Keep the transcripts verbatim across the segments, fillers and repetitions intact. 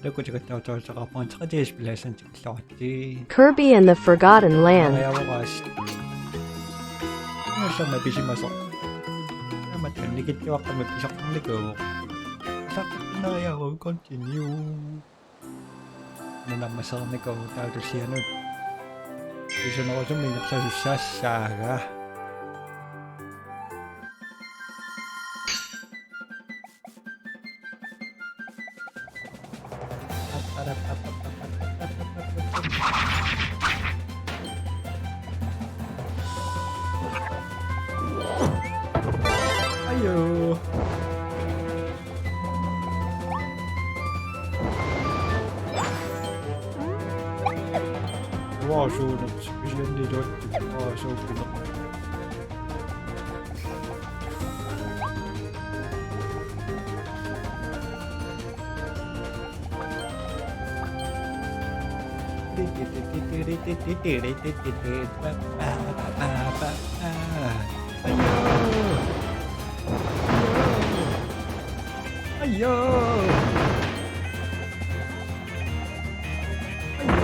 Lukkutikatautoortaqarpoq, treogtres pladsen tikilluaritsi. Kirby and the Forgotten Land. Ajaavoraas. Nuullama pisimasoq. Aamma taanna nikittuaqqamik pisoqarnikuuvoq. Saqqineriaru continue. Nunarmasernikuu taava tullianut. Isunerusumik inerlasussaassaaga. Ajo. Wow, suuneq. Special Duty. Wow, suuneq. Ayo. Ayo. Ayo.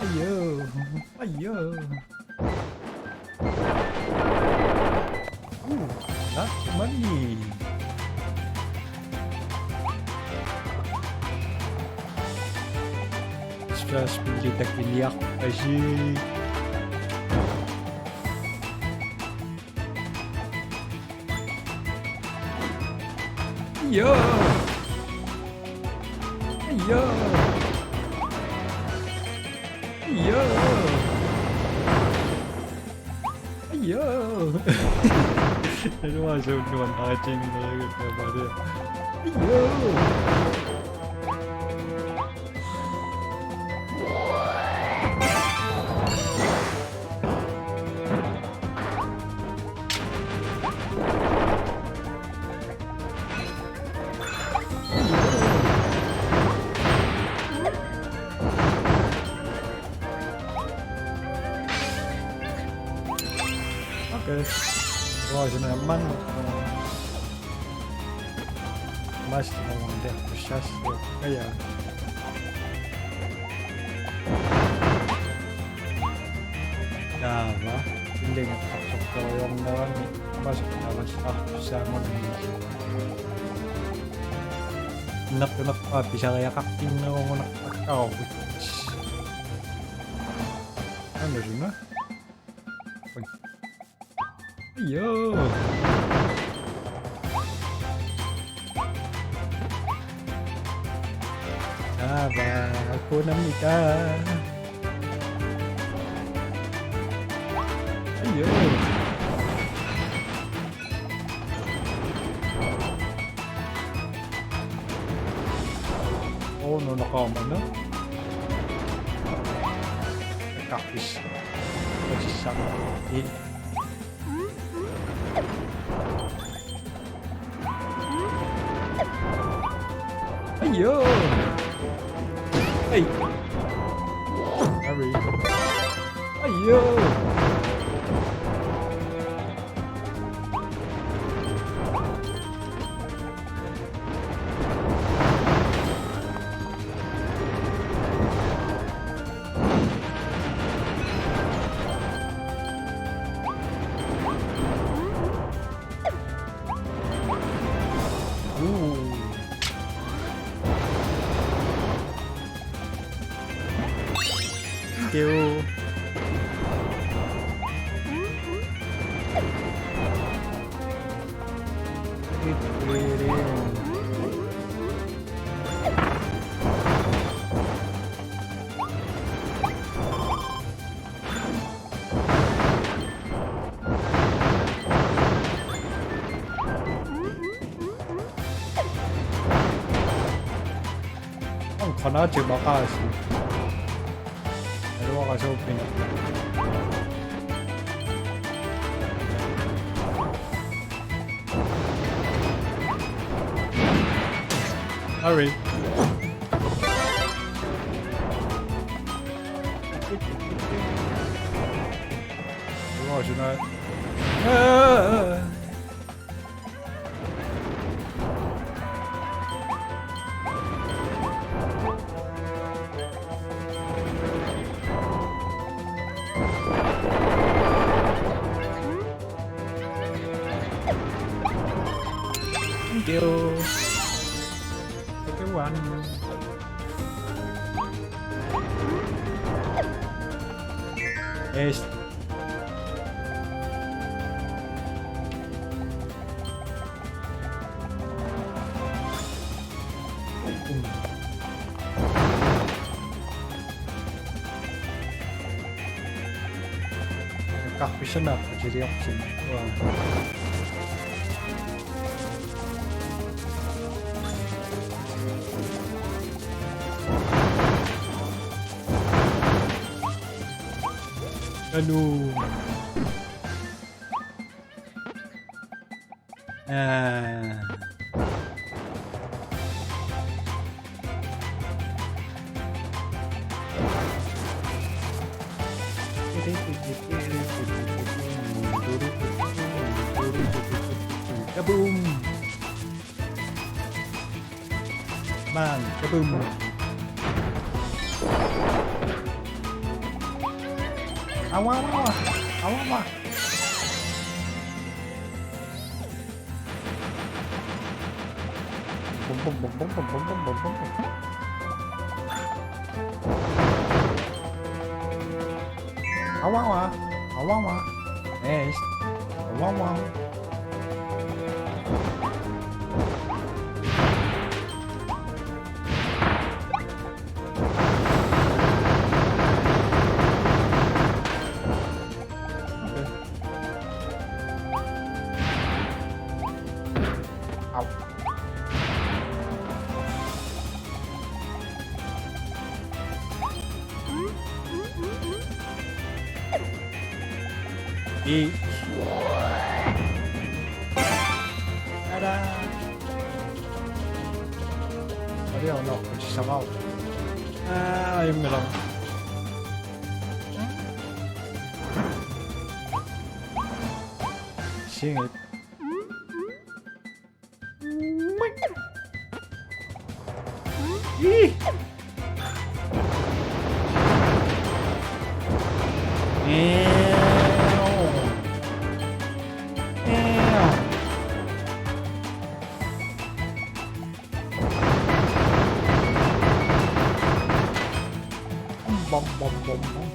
Ayo. Ayo. Uh, not money. Stress pilli takiliaq aji. Ayo. Ayo. Ayo. Ayo. Aduh, masuk dua anjing lagi, sabar ya. Ayo. Okay. Wow, sina man. Mas mo de kusas kaya. Taava, illingertarsortorujoornerani, amasut taavassartussaanngornermi. Innertunerpaa pisariaqartinnerugunarpakkaarput. Aana suna? Oi. Ayo. Taava, kunammita. Ayo. Oh, no, nakaamana. Kakkis. Kakkis. Ayo. Hey. Sorry. Ayo. Ooh. Thank you. Qanaatimaqaasi. Aluarasuuppina. Sorry. Uanga suna. Aa! Thank you. Thank you, one. Yes. Qarpissama qutiliorsin. Uaa. Anu. Aa. Kaboom! Man, kaboom! Awa, awa, awa! Awa, awa! Bum, bum, bum, bum. Awa, awa. Awa, awa. Yes. Awa, awa. Okay. Au. Ii. Tada! Ori ono, kuchissamau. Aa, immilang. Singit. Ih. Ew. Ew. Bom, bom, bom, bom.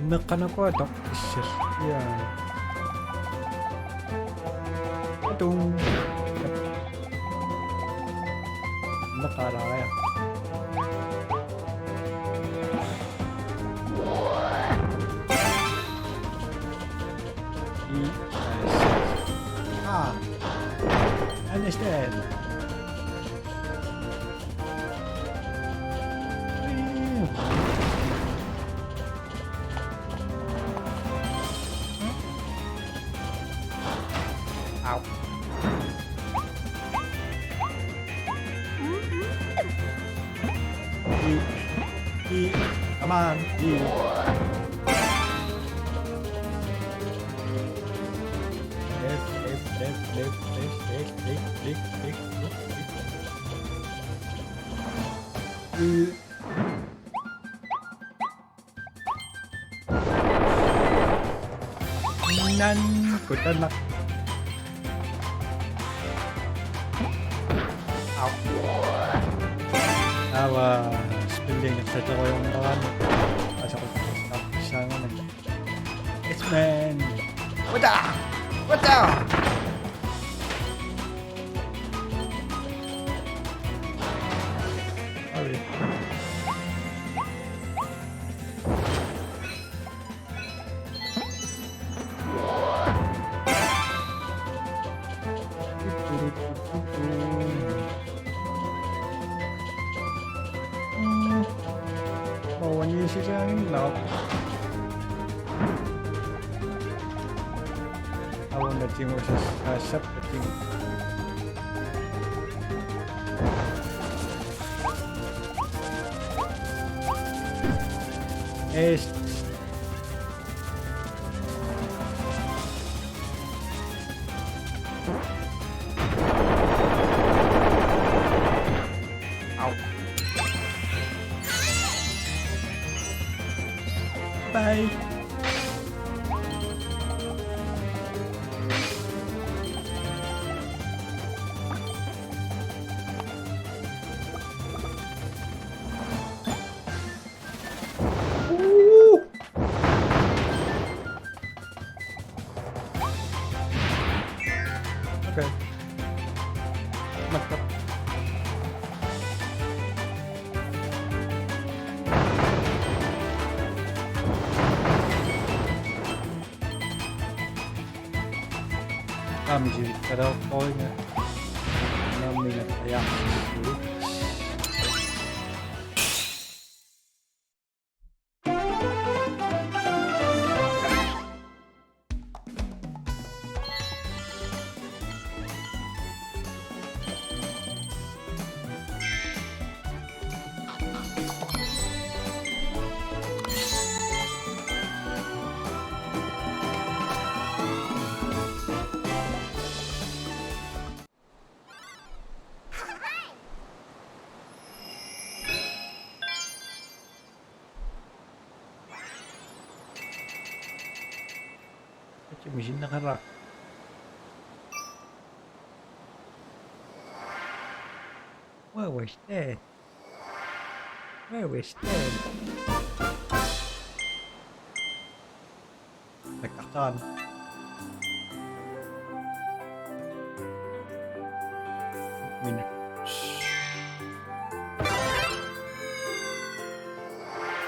Meqqanakua toqqissal. Ja. Atung. Meqqalaria. I. Ah. Understand. Au. E, E, come on, E. Left, left, left, left, left, left, left, left, left, left. E. Nan kutanaq. Au. Aava, spilling taterujoornerani. Asaqut. Saanganani. It's man. What the? What the? Hurry. Mm. Mauani silaanginnaq. Avannaatigut sassaassappat. Est. Au. Bye. Ooh. Okay. Matap. Aamma sivikkalaarutoorpunga. Naammiga ajaarsimasut. Achi misinneqara. Where was that? Where was that? Nakkartaan. Minut.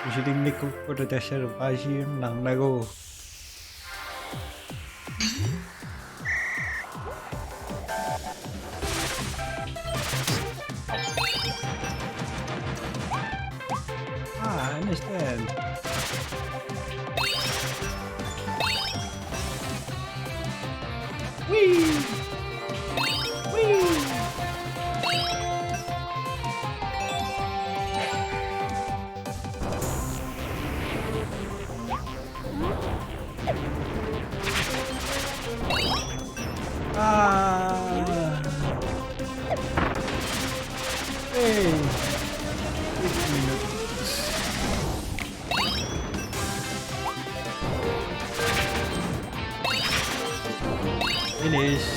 Misilinnikuupput tassalu paasiinnarnagu. Ah, I understand. Whee! Whee! Ah. Hey. Fifteen minutes. Finish.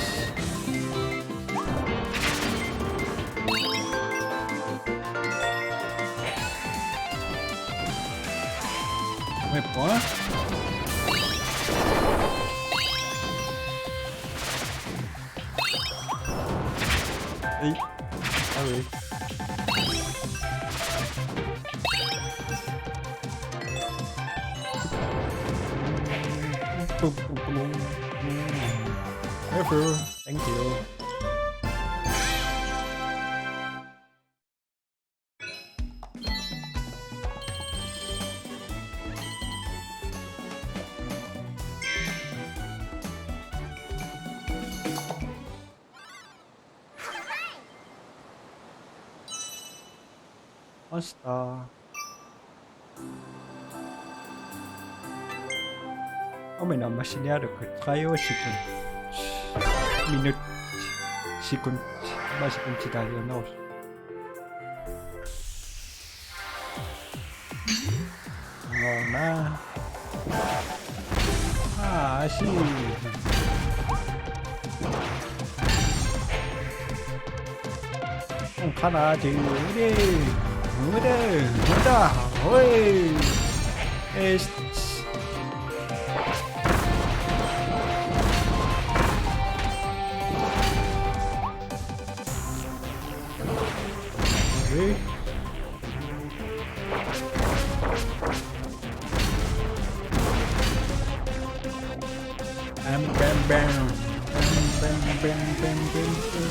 Wait, what? Hey. Sorry. Thank you. Asta. Aamma naammassiniarukkit tredive sekund. Minut. Sekund. Aamma sekundit taaliornerusut. Ngorna. Ah, I see. Kana ting. Ude. Ude. Uda. Oi. Est. Oi. Bam, bam, bam. Bam, bam, bam, bam, bam, bam.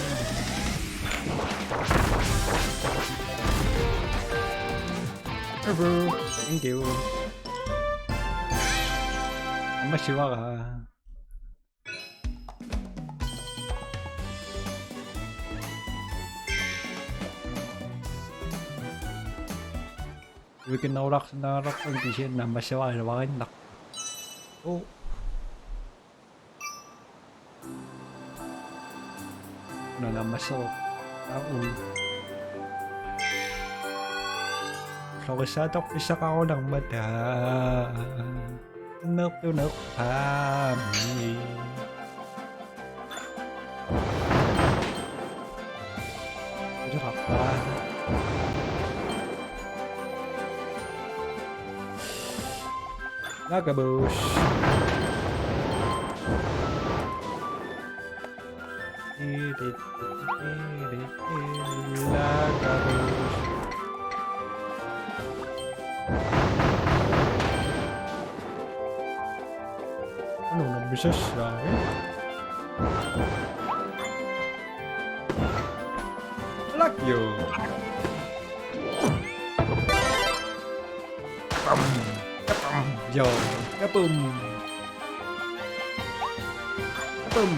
Hello. Thank you. Aamma sivara. Uikinnerularsinnaalerpun kisianni naammassivara iluarinnarpoq. Oh. Una naammassivara. Aa, um. Sorissaattorpissaqarunarmata. Nertunerpaami. Iluarpaa. Lakabush. Lakabush. Anu, naammassissaanga. Like you. Kapam. Kapam. Yo. Kapum. Kapum.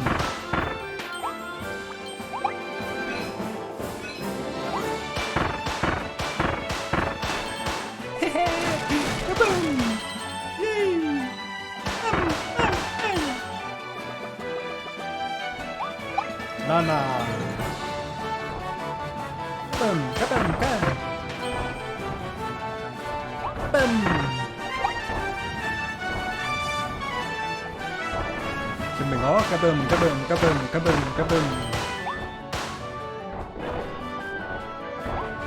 Kapum. Yay. Nana. Boom, kaboom, ka. Boom. Sembengo, kaboom, kaboom, kaboom, kaboom, kaboom.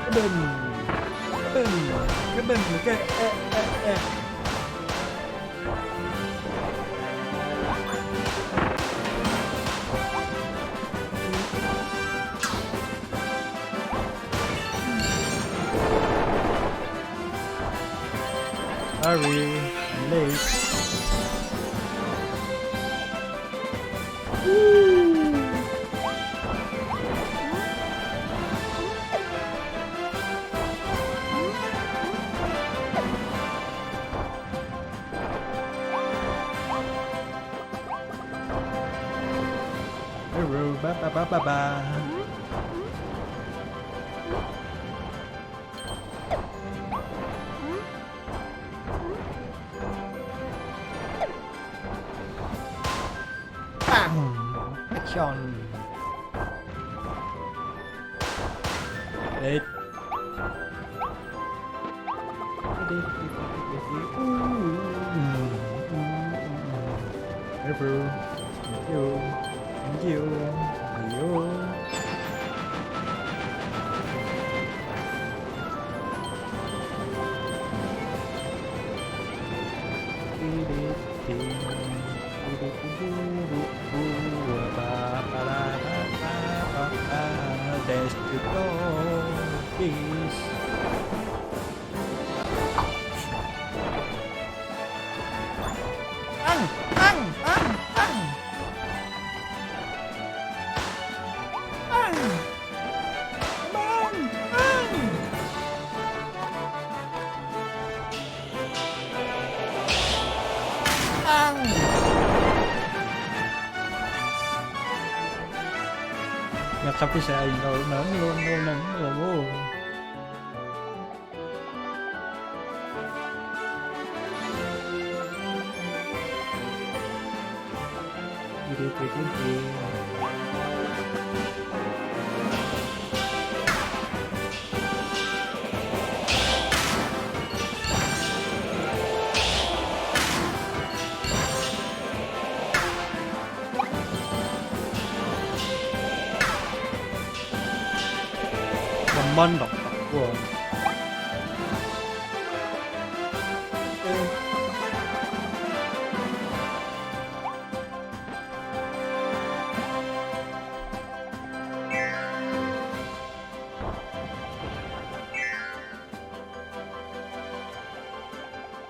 Kaboom. Kaboom. Kaboom. Ka-, eh, eh, eh. Sorry, I'm late. Hello, ba, ba, ba, ba, ba. Bang! Action! Eight. Hello. Thank you. Thank you. Ayo. Dash to go, please. Ang! Ang! Ang! Ang! Ang! Ang! Ang! Ang! Nakapisa ay no, no, no, no, no, no. Commander.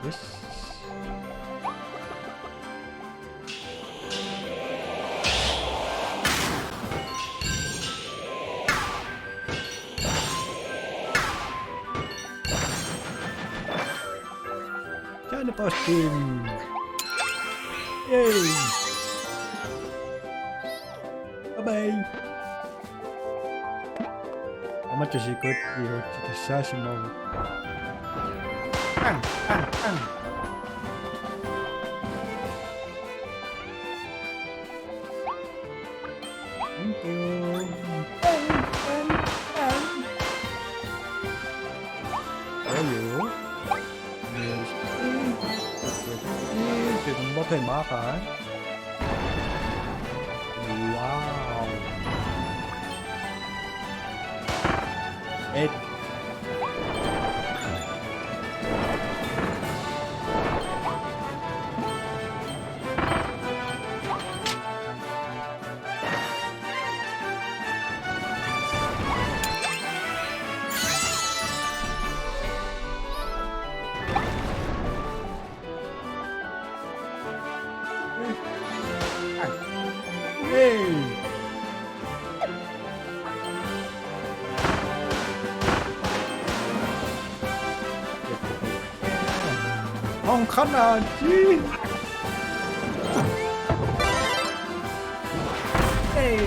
Yes. China Boss Team. Yay. Bye bye. Aamma tassaagut iluatsikassaasimavugut. Bang, bang, bang. Thank you. Bang, bang, bang. Thank you. Yes. Yes, yes, yes. Yes, yes, yes. What am I? Wow. It. Hey. Hong Kong, ah, gee. Hey.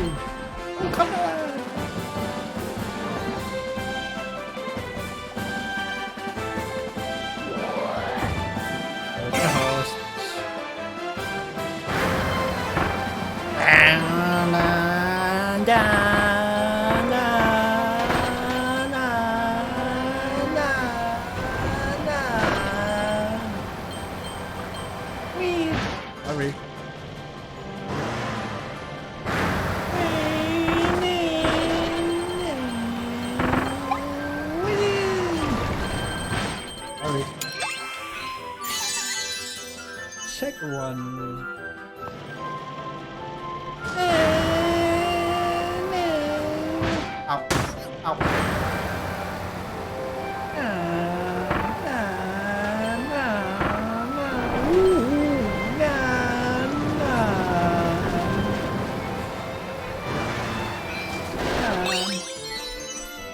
Hong Kong, ah. Sorry. Sorry. Second one. Ow. Ow.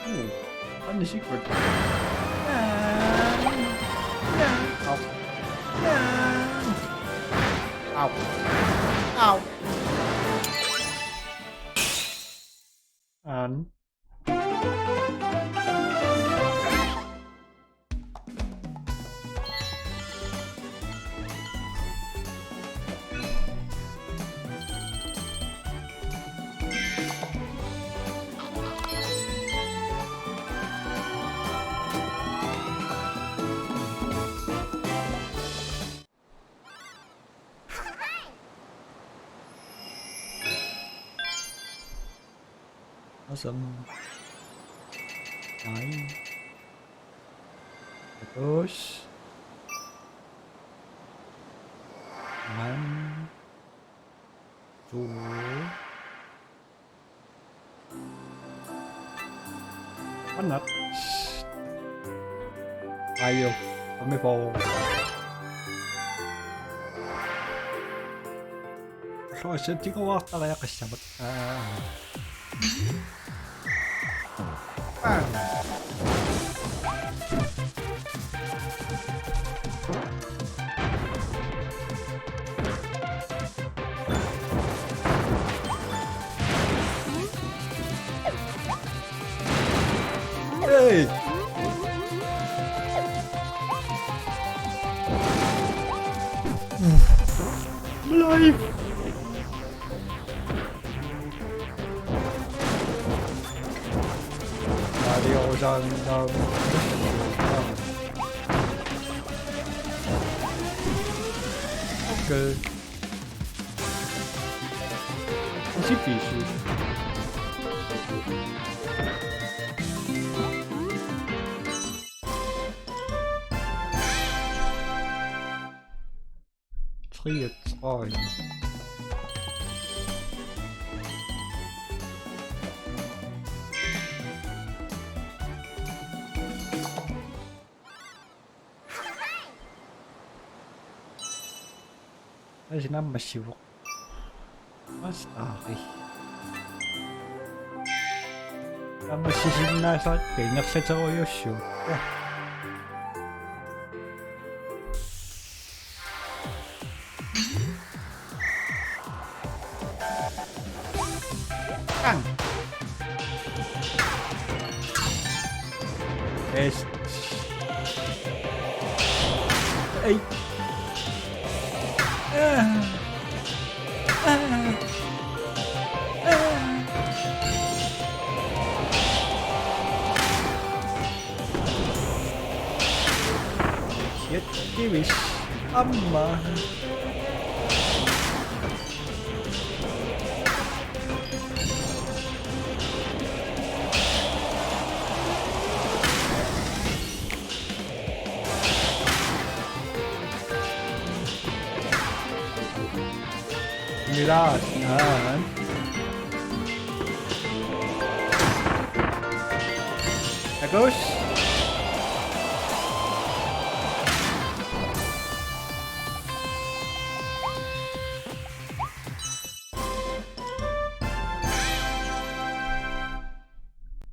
Ooh, find the secret. Ow. Ow. Ow. And Awesome. Nine. Terus. One. Two. One up. Ayo, kami po. So, siya, di ko wakta kaya kasyabat. Ah. Ah. Hey! Life! Mario Gundam. Okay. Easy peasy. Treogtredive. Tassa nammassivoq. Masteri. Nammassisinnaasarakkit ingerlaterujussuuvoq. Bang! Yes. Ei. Ah. Ah. Ah. Shit, kivis. Amma. Mirage, ah. Takos.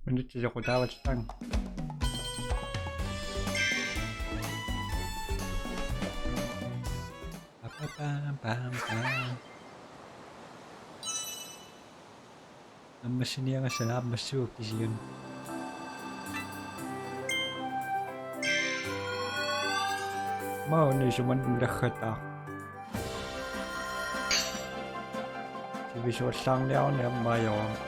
Minutsi soqutaavatsang. Pam, pam, pam, pam. Ammassiniagassaaq aamma massakkut kisianni. Maani isumanni naggataa. Sivisuallaarniaruni aamma ajoraaq.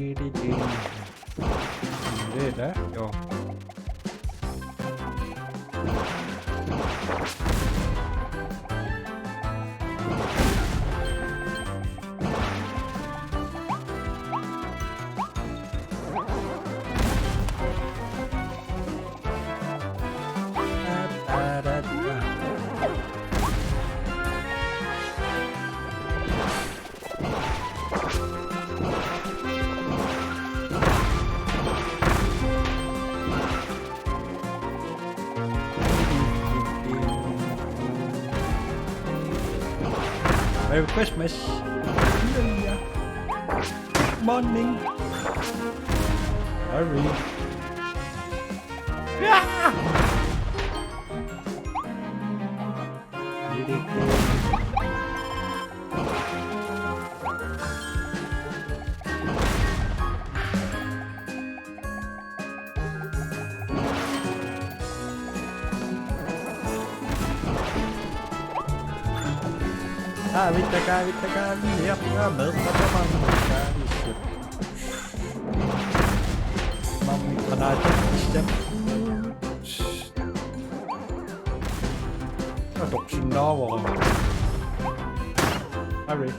Ilikin. Ilaa, joo. Merry Christmas. Morning. Hurry. Ah! Kaavittaa, kaavittaa, kaavittaa, ja, ja, med, med, med, med, med, med, med, med, med, med, med, med, med, Atorsinnaavara. Hurry.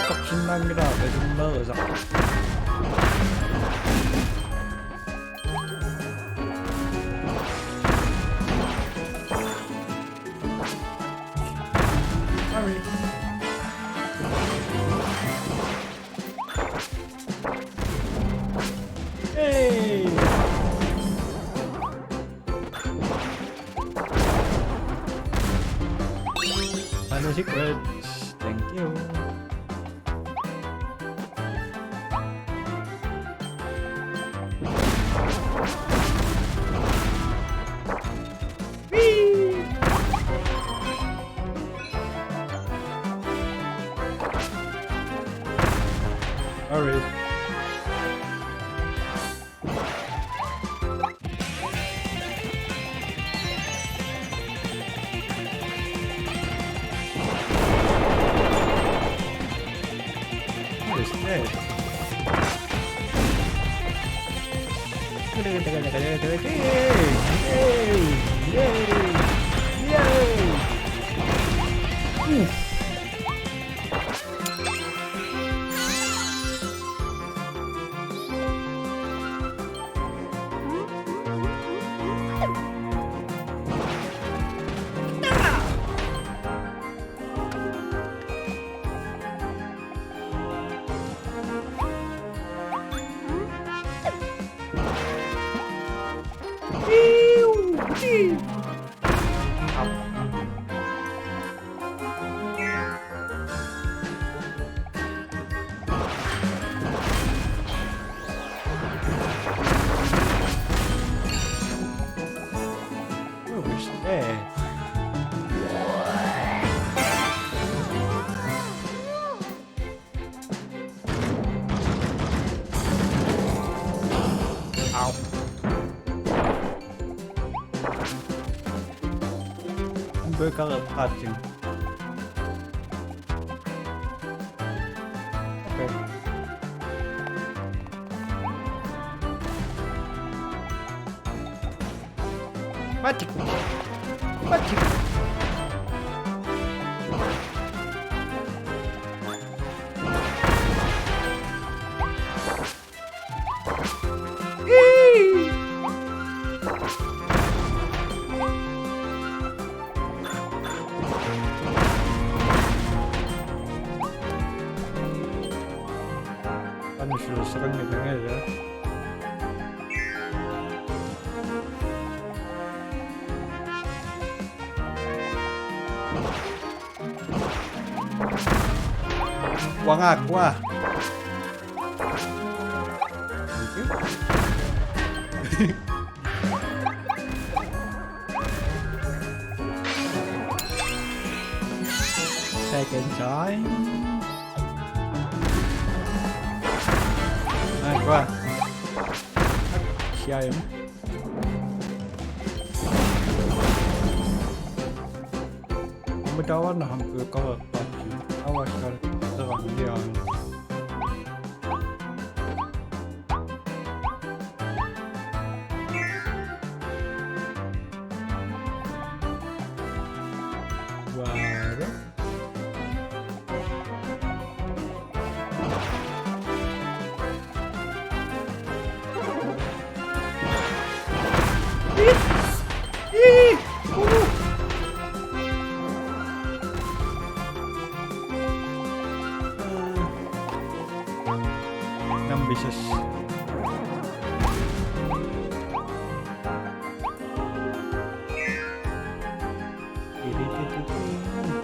Atorsinnaanngilara, pesunneerisa. Sorry. Hey! Final secrets. Thank you. Whee! Sorry. What is this? Yay! Yay! Yay! Yay! Oof. Where was that? Au. Hamburger er paratsinga. Okay. Magic. Magic. Qanoq suliassaqanngilanga, ilaa? Uanga, uanga. Thank you. Second time. Ai, uanga. Shame. Aamma taava una hamburger paratsi. Aamma skal teranniaan. Uanga. Nammisas.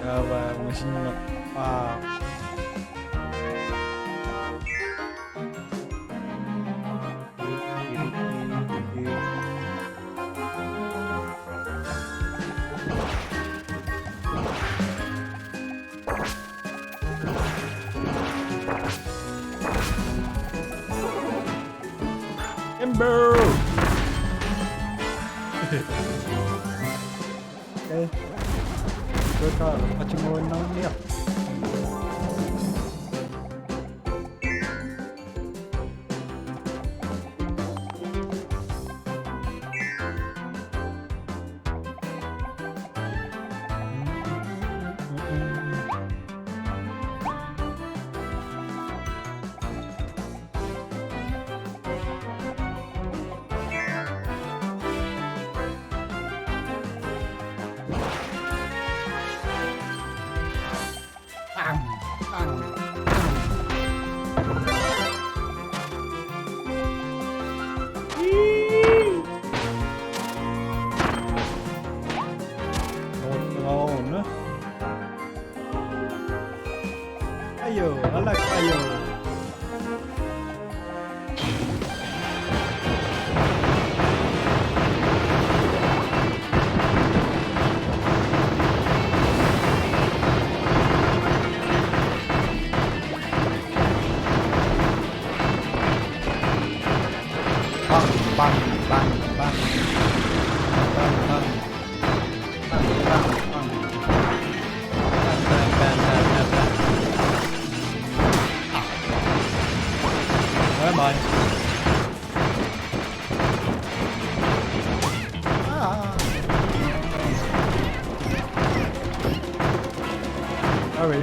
Taava masinna. Aa. Ember! Okay. Tuota, atinguinnarniarpoq. Bang, bang, bang. Ii. Ayo, alak, ayo. Bang, bang, bang, bang. Bang, bang. Bang, bang, bang. Bang, bang, bang, bang, bang, bang. Bye bye. Ah. Sorry.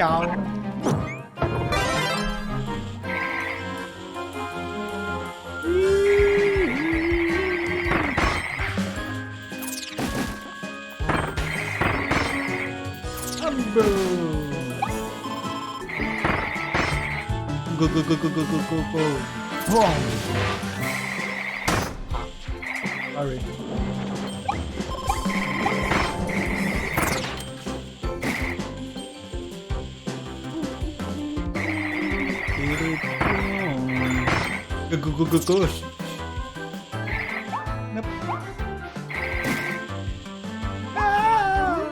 Ciao. Go, go, go, go, go, go, go, go. Boom. Sorry. Go, go, go, go, go. Nope. Ah!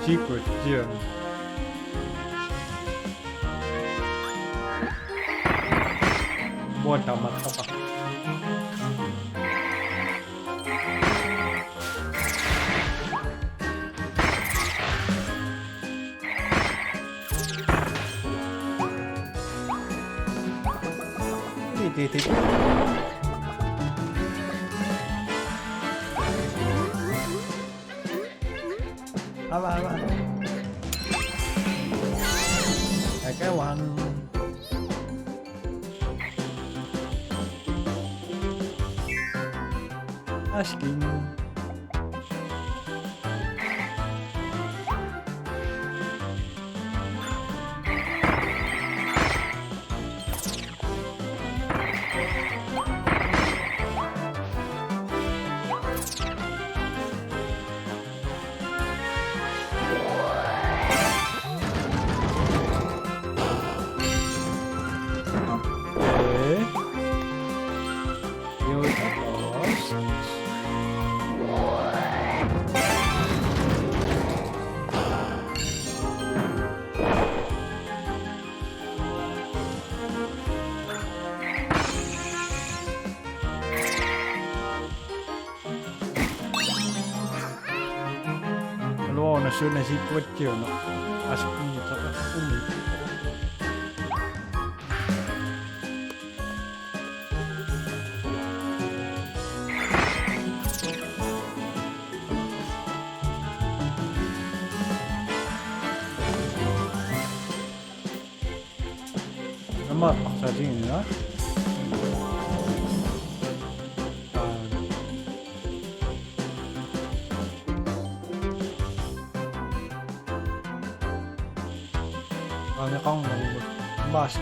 Secret gym. What the motherfucker? Ava, ava. Aka one. Asking. Okay. You're the boss. Aluuna suna sikuatsiuna. Askunni taqaqqumi. Aamma aqsaatiginngilara. Aneqarnermut maas.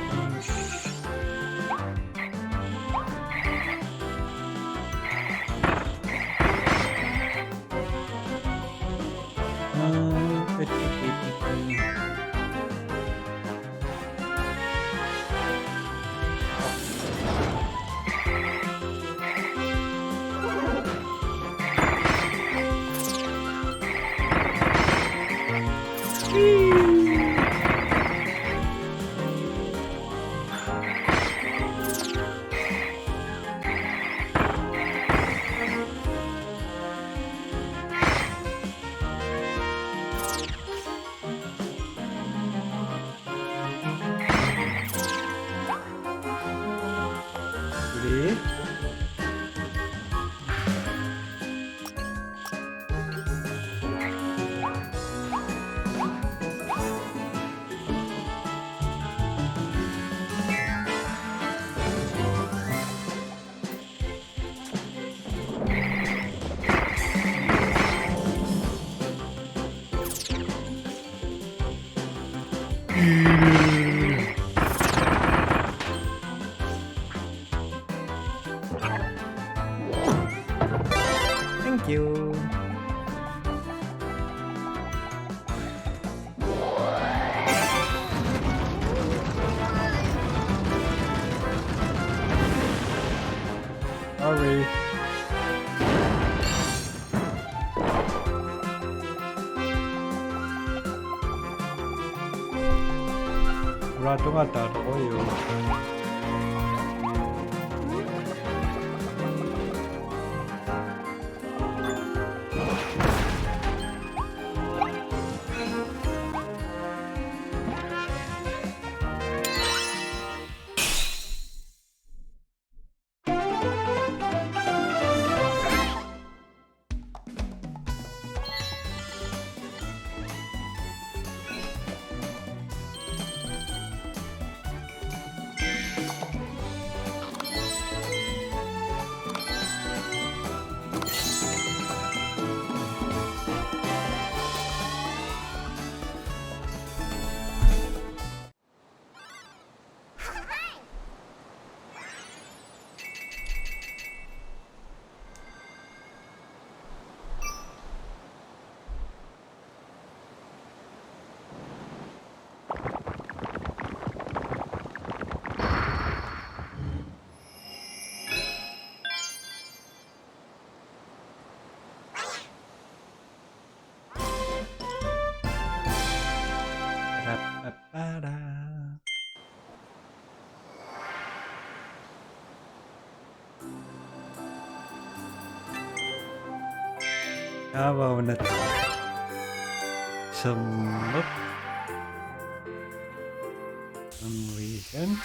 Thank you. Sorry. Tungattaartorujuk. Aava una sermut. Unreason.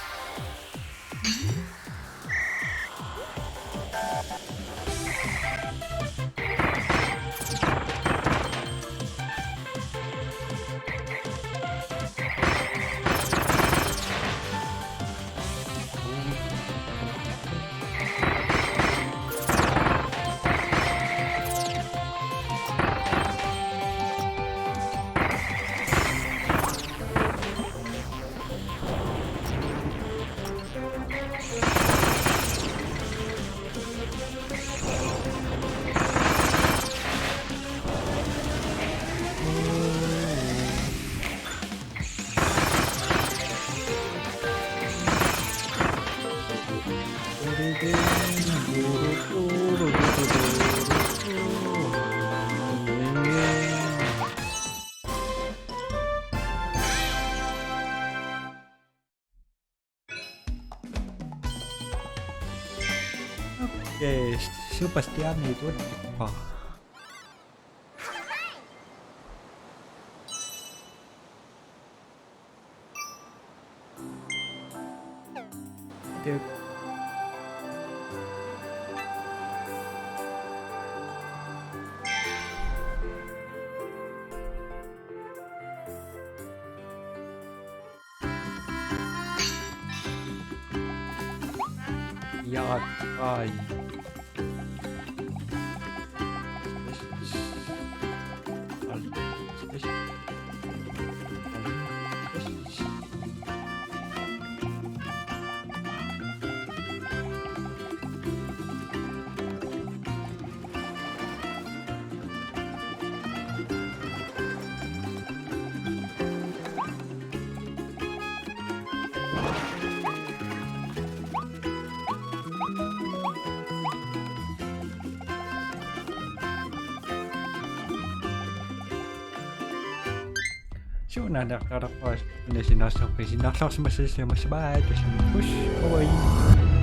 Okay, superstjerne i tuottippa. Dude. Ja, drei. Sunaana qaqqaarpara, una sinnersorpisi, sinnerlorsimassaasi, massabaat, push, oi.